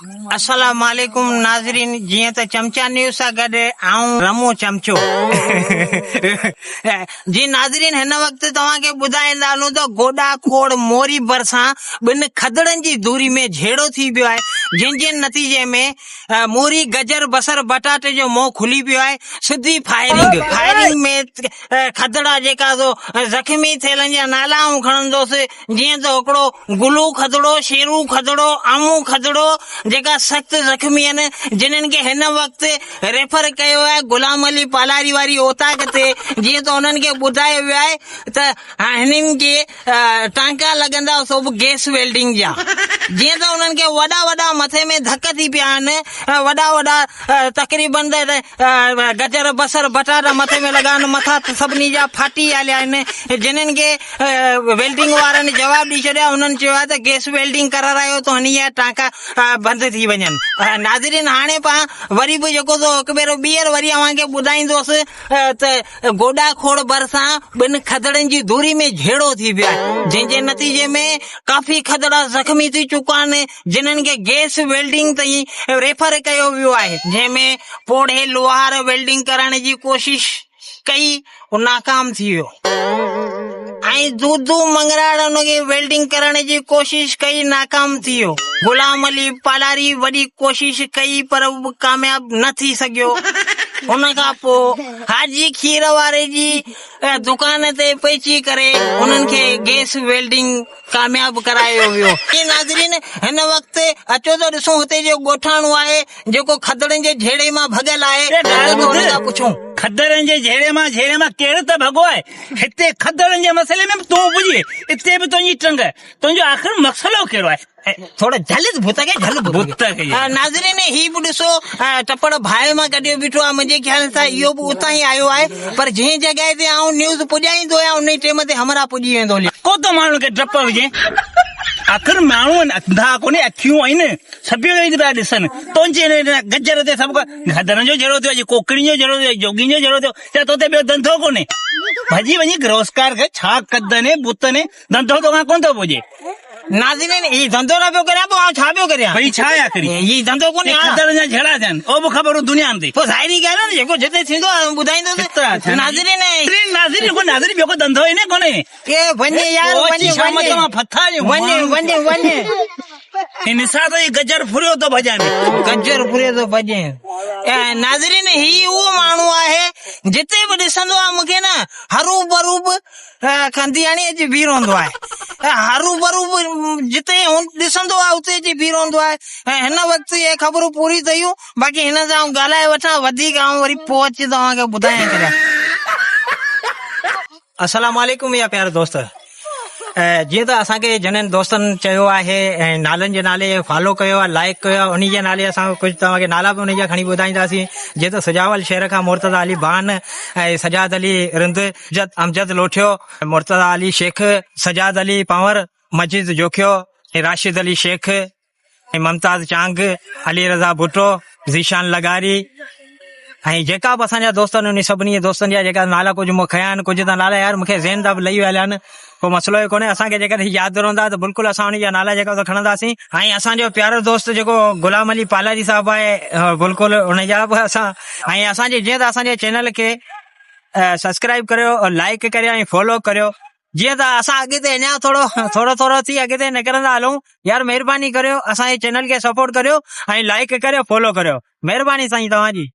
السلام عليڪم ناظرين جيئن ته چمچا نيوز سان گڏ آئون رمو چمچو جي ناظرين هن وقت توهان کي ٻڌائيندا هلون ته گوڏا کوڙ موري ڀرسان ٻن کدڙن جي دوري ۾ جهيڙو ٿي پيو آهي جنهن جي نتيجي ۾ موري گجر بصر بٽاٽي جو منهن کلي پيو آهي سڌي فائرنگ فائرنگ ۾ کدڙا جيڪا سو زخمي ٿيلن جا نالا آئون کڻندوس جيئن ته هڪڙو گلو کدڙو، شيرو کدڙو، آمو کدڙو جيڪا سخت زخمي آهن جنھن کي هن وقت ريفر ڪيو ويو آهي غلام علي پالاري واري اوطاق تي جيئن ته انهن کي ٻڌايو ويو آهي ته هنن کي ٽانڪا لڳندا سو به گيس ويلڊنگ جا جيئن ته انهن کي وڏا وڏا مٿي ۾ ڌڪ ٿي پيا آهن وڏا وڏا تقريبن گجر بصر بٽاٽا مٿي ۾ لڳا آهن مٿا سڀني جا ڦاٽي هليا آهن جنھن کي ويلڊنگ وارن جواب ڏئي ڇڏيو آهي انهن چيو آهي ته گيس ويلڊنگ ڪرارايو ته هن جا ٽانڪا بند ٿي وڃن ناظرين هاڻي پان وري به جيڪو سو هڪ ڀيرو ٻيهر وري اوهان کي ٻڌائيندوس ته گوڏا کوڙ ڀرسان ٻن کدڙن جي دوري ۾ جهيڙو ٿي پيو آهي جنهن جي نتيجي ۾ ڪافي کدڙا زخمي ٿي چڪا آهن جنھن کي گيس ويلڊنگ تائين ريفر ڪيو ويو آهي جنهن ۾ پوڙهي لوهار ويلڊنگ ڪرائڻ جي ڪوشش ڪئي هو ناڪام ٿي ويو ۽ دودو مڱراڙ ان کي ويلڊنگ ڪرڻ جي ڪوشش ڪئي ناڪام ٿي ويو. غلام علي پالاري وڏي ڪوشش ڪئي پر هو به ڪامياب نه ٿي سگهيو. ان کان پوء حاجي کير واري جي دڪان تي پهچي ڪري انهن کي گيس ويلڊنگ ڪامياب ڪرايو ويو. جي ناظرين هن وقت اچو ته ڏسون هتي جو ڳوٺاڻو آهي جيڪو کدڙن جي جهيڙي مان ڀڳل آهي اي ڳالهه اچو ته ٻڌ هن کان پڇون. کدڙن جي جهيڙي مان جهيڙي مان ڪير ته ڀڳو آهي هتي کدڙن جي مسئلي ۾ به تون پڄي اتي به تنهنجي ٽنگ تنهنجو آخر مسئلو ڪهڙو آهي. ٿورو جهل ڀوت کي جهل ڀوت کي. ناظرين هي به ڏسو ٽپڙ باهه مان ڪڍيو بيٺو آهي منهنجي خيال سان اهو به اتان ئي آيو آهي پر جنهن جڳهه تي آئون نيوز پڄائيندو آهيان انهي ٽيم تي همراهه پڄي ويندو هليو. ڪو ته ماڻهن کي ڊپ هجي. آخر ماڻهو انڌا ڪونهي اکيون آهن سڀ ويهي پيا ڏسن تنهنجي هن گجر تي سڀ گدرن جو جهيڙو ٿيو اڄ ڪوڪڙين جو جهيڙو ٿيو جوڳين جو جهيڙو ٿيو ڇا تو تي ٻيو ڌنڌو ڪونهي ڀڄي وڃي گروسڪار کي ڇا ڪدن بتن ڌنڌو توکان ڪونه ٿو پڄي. ناظرين هي ڌنڌو نه پيو ڪريان پوء آئون ڇا پيو ڪريان؟ ڀئي ڇا آهي آخري؟ هي ڌنڌو ڪونهي هي کدڙن جا جهيڙا ٿيا آهن اهو به خبرون دنيا تي. پوء ظاهري ڳالهه آهي نه جيڪو جتي ٿيندو آهي ٻڌائيندس. ڪيترا ٿيا آهن؟ ناظرين ناظرين ڪو ناظرين ٻيو ڪو ڌنڌو ئي نه ڪونهي. اي وڃ يار وڃ شام جو مان ڦٿا آهيون. وڃ وڃ وڃ. هي نثار ته هي گجر ڦريو ٿو ڀڄان. گجر ڦريو ٿو ڀڄين. ناظرين هي اهو ماڻهو آهي جتي به ڏسندو آهي مونکي نه هرو ڀرو به ڪنڌي هڻي اچي بيهي رهندو آهي ۽ هرو ڀرو به جتي ڏسندو آهي اتي اچي بيهي رهندو آهي ۽ هن وقت اهي خبرون پوري ٿيون باقي هن سان آئون ڳالهائي وٺان وڌيڪ آئون وري پوء اچي توهان کي ٻڌايان ڪريان. السلام عليڪم يا پيارا دوست جيئن ته اسان کي جنھن دوستن چيو آهي ۽ نالن جي نالي فالو ڪيو آهي لائڪ ڪيو آهي انهي جي نالي اسان ڪجهه توهان کي نالا به انهي جا کڻي ٻڌائينداسين جيئن ته سجاول شهر کان مرتضيٰ علي بان ۽ سجاد علي رند امجد لوٺيو مرتضيٰ علي شيخ سجاد علي پنور مجيد جوکيو ۽ راشد علي شيخ ۽ ممتاز چانگ، علي رضا ڀٽو، ذيشان لغاري ۽ جيڪا به اسان جا دوست آهن انهن سڀني دوستن جا جيڪا نالا ڪجهه مون کنيا آهن ڪجهه ته نالا يار مون کي ذهن تان به لهي ويا هليا آهن ڪو مسئلو ئي ڪونهي اسان کي جيڪڏهن ياد رهندا ته بلڪل اسان انهن جا نالا جيڪا کڻنداسين ۽ اسان جو پيارو دوست جيڪو غلام علي پالاري صاحب آهي بلڪل ان جا به اسان ۽ اسان جي جيئن ته اسان جي چينل کي سبسڪرائب ڪريو لائڪ ڪريو ۽ فالو ڪريو جيئن ته اسان اڳتي اڃا ٿورو ٿورو ٿورو ٿي اڳتي نڪرندا هلون يار مهرباني ڪريو اسان جي چينل کي سپورٽ ڪريو ۽ لائڪ ڪريو فالو ڪريو مهرباني سائين توهان جي.